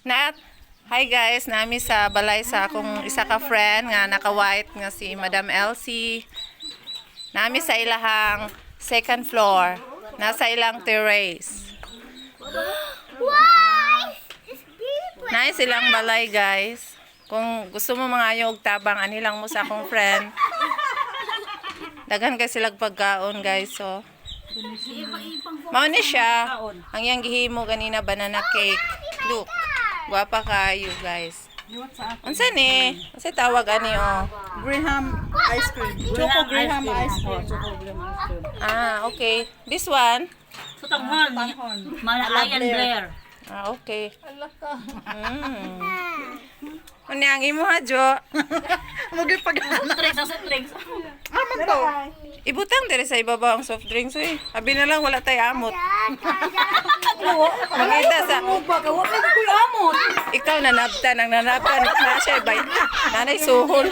Na Hi guys, nami sa balay sa akong isa ka friend nga naka-white nga si Madam Elsie. Nami sa ilahang second floor. Nasa ilang terrace. Why? It's beautiful. Nice ilang balay, guys. Kung gusto mo mga og tabang, ani lang mo sa akong friend. Daghan kay silag pagkaon, guys. So, mao ni siya. Ang iyang gihimo ganina, banana cake. Look. Guwapa kayo, guys. Unsa ni? Unsa tawag ani, oh? Graham ice cream. Choco Graham ice cream. Ah, okay. This one? Sutanghon. Malaayan Blair. Ah, okay. Ano ang imo ha, Jo? Mugay pag Drinks, ang soft drinks. Aman to. Ibutang diri sa ibabaw ang soft drinks, uy. Abi na lang wala tay amot. Makita sa Baka wa may kuy amot. Ikaw nanabtan ang nanabtan na siya bay. Nanay suhol.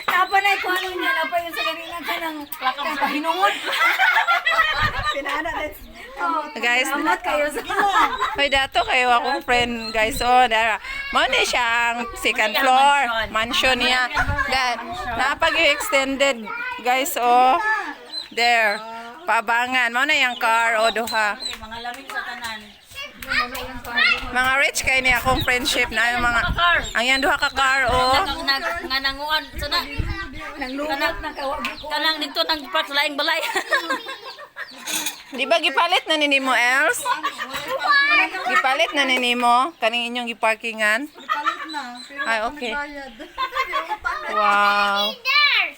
Napa na ko ano niya, napa yun sa kanina ka ng pahinungod. Pinana na. Guys, Salamat kayo sa may dato kayo akong friend, guys. Oh, dara. Mao ni siya ang second floor, mansion niya. Then napag extended, guys, oh. There. Pabangan. Mao na yung car o duha. Mga lamig sa tanan. Mga rich kay ni akong friendship na yung mga ang yan duha ka car, oh. Nag nga nanguan sana. Nanglungat ng kawag ko. Kanang dito nang park sa laing balay. Di ba gipalit na ni nimo, Els? Gipalit na ni nimo kaning inyong giparkingan? Palit na. Pero Ay, okay. bayad. Wow. There.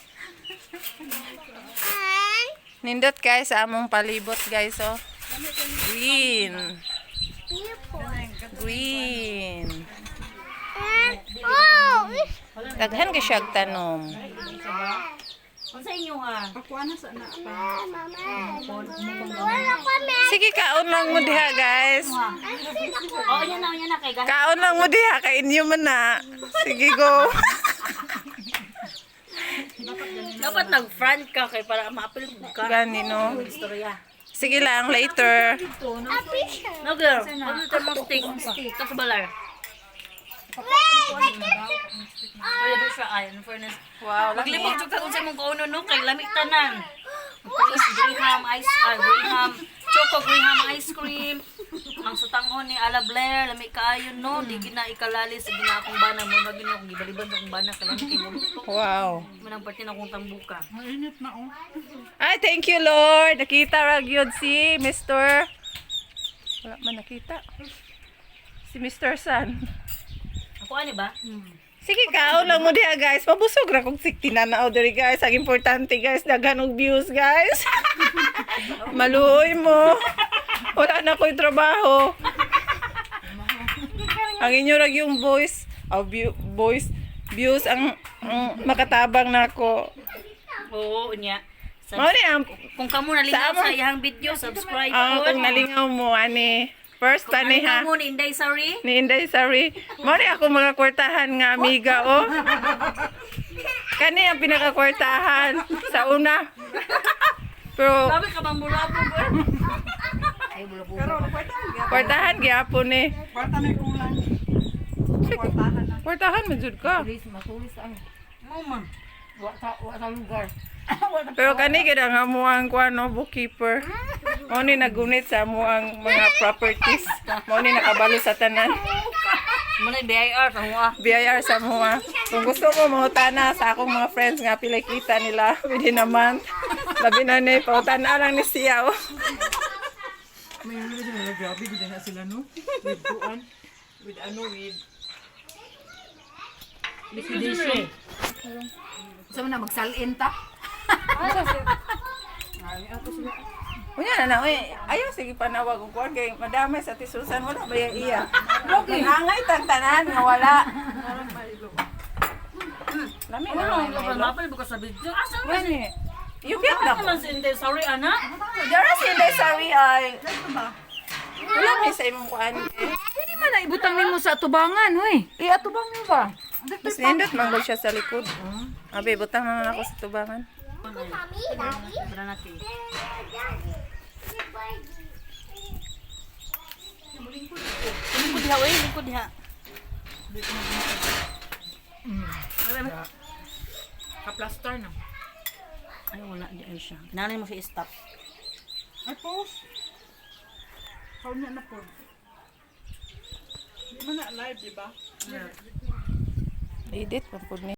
And Nindot guys sa among palibot, guys, oh. Green. beautiful. Green. And oh, it's Daghan kay siyag tanom. Unsa inyo ha? Pakuha na sa na pa. Mama. Wala kami. Sige, kaon lang mo diha, guys. Oo, yan na kay gahi. Kaon lang mo diha kay inyo man na. Sige, go. Dapat nag-front ka kay para maapil ka. Gani no. Istorya. Sige lang, later. A picture. No girl, ano tayo mo stick? Tapos balay. Wait, I get to. Wala ba siya ay, in fairness. Wow, Maglibog jud ka kung sa imong kauno no kay lamig tanan. Tapos Graham ice, ah, Graham Choco Graham ice cream. Ang sutanghon ni Ala Blair, lami kaayo no, di gina ikalali sa gina akong bana mo gini akong gibaliban sa akong bana kay lami kay mo. Wow. Manang parte na akong tambuka. Mainit na oh. Ay, thank you, Lord. Nakita ra gyud si Mr. Wala man nakita. Si Mr. Sun. Ako ani ba? Sige, kaon lang mo diha, guys. Mabusog ra kog tinanaw diri, guys. Ang importante, guys, daghan og views, guys. Maluoy mo. Wala na ko'y trabaho. Ang inyo ra yung voice, oh, view, voice, views ang makatabang nako. Oo, unya. Mao ni ang Kung kamo nalingaw Sa sa iyang video, subscribe ang po. kung nalingaw mo ani. First Kung ani ha. nalingaw mo ni Inday Sari, Ni Inday Sari. Mao ni ako mga kwartahan nga amiga oh. Kani ang pinakakwartahan sa una. Pero sabi ka bang bulabog? Eh? Pero kwartahan gyud. kwartahan gyapon eh. Kwarta na kulang. Kwartahan na. Kwartahan man jud ka. Mo man. Wa sa lugar. Pero kani gid ang amuang kuan no, bookkeeper. Mao ni nagunit sa amuang mga properties. Mao ni nakabalo sa tanan. Mo na BIR sa hoa. BIR sa mga. Kung gusto mo mangutana sa akong mga friends nga pilay kita nila within a month. Labi na ni pautana lang ni siya. Oh. May ano sila, grabe gud na sila no. With kuan. With ano, with Liquidation. Sa man na magsalin ta. Unya na na, uy, ayaw sige panawag og kuan kay madamay sa Ate Susan, wala ba yung iya. Nangangay tang tanan nga wala. Lami na Ano, may Milo. mapil bukas sa video. Asa man Gani. You get na Asa man si Inday Sari ana? Dara si Inday Sari ay. Wala may sa imong kuan. Pwede man na ibutang nimo sa tubangan, hoy. Eh, atubang mo ba? Mas nindot manggol siya sa likod. Abi, butang na lang ako sa tubangan. Mommy, Daddy. Tara natin. Daddy. Daddy. Lingkod diha oy, lingkod diha. Ka-plaster na. Ay, wala di ay siya. Kinahanglan mo siya i-stop. Ay, pause. How na na po? Di man na live, di ba? Edit pa pud ni.